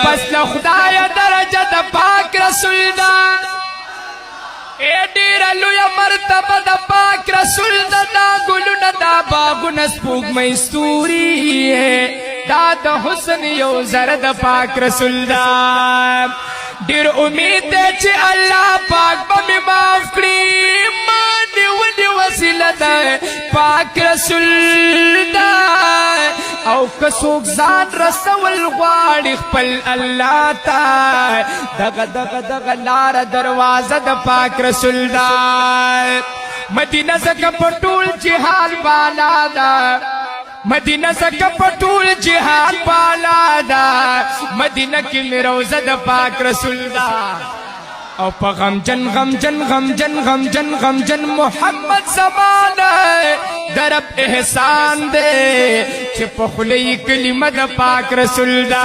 پس له خدایه درجه د پاک رسول ده. اے ډیره لویه مرتبه د پاک رسول ده. دا ګلونه، دا باغونه، سپوږمۍ، ستوري، دا د حسن یو زره د پاک رسول ده. ډیر امید دی چې الله پاک به مې معاف کړي. ما دې ولې وسیله ده پاک رسول ده. او که څوک ځان رسول غواړي خپل الله ته، دغه دغه دغه لار دروازه د پاک رسول ده. مدینه زکه پټول جهان بالا ده. مدینه زکه پټول جهان بالا ده. مدینه کې مې روزه د پاک رسول ده. او په غمجن غمجن غمجن غمجن غمجن محمد زمانه درب احسان دے چې په خلی کلمه د پاک رسول ده.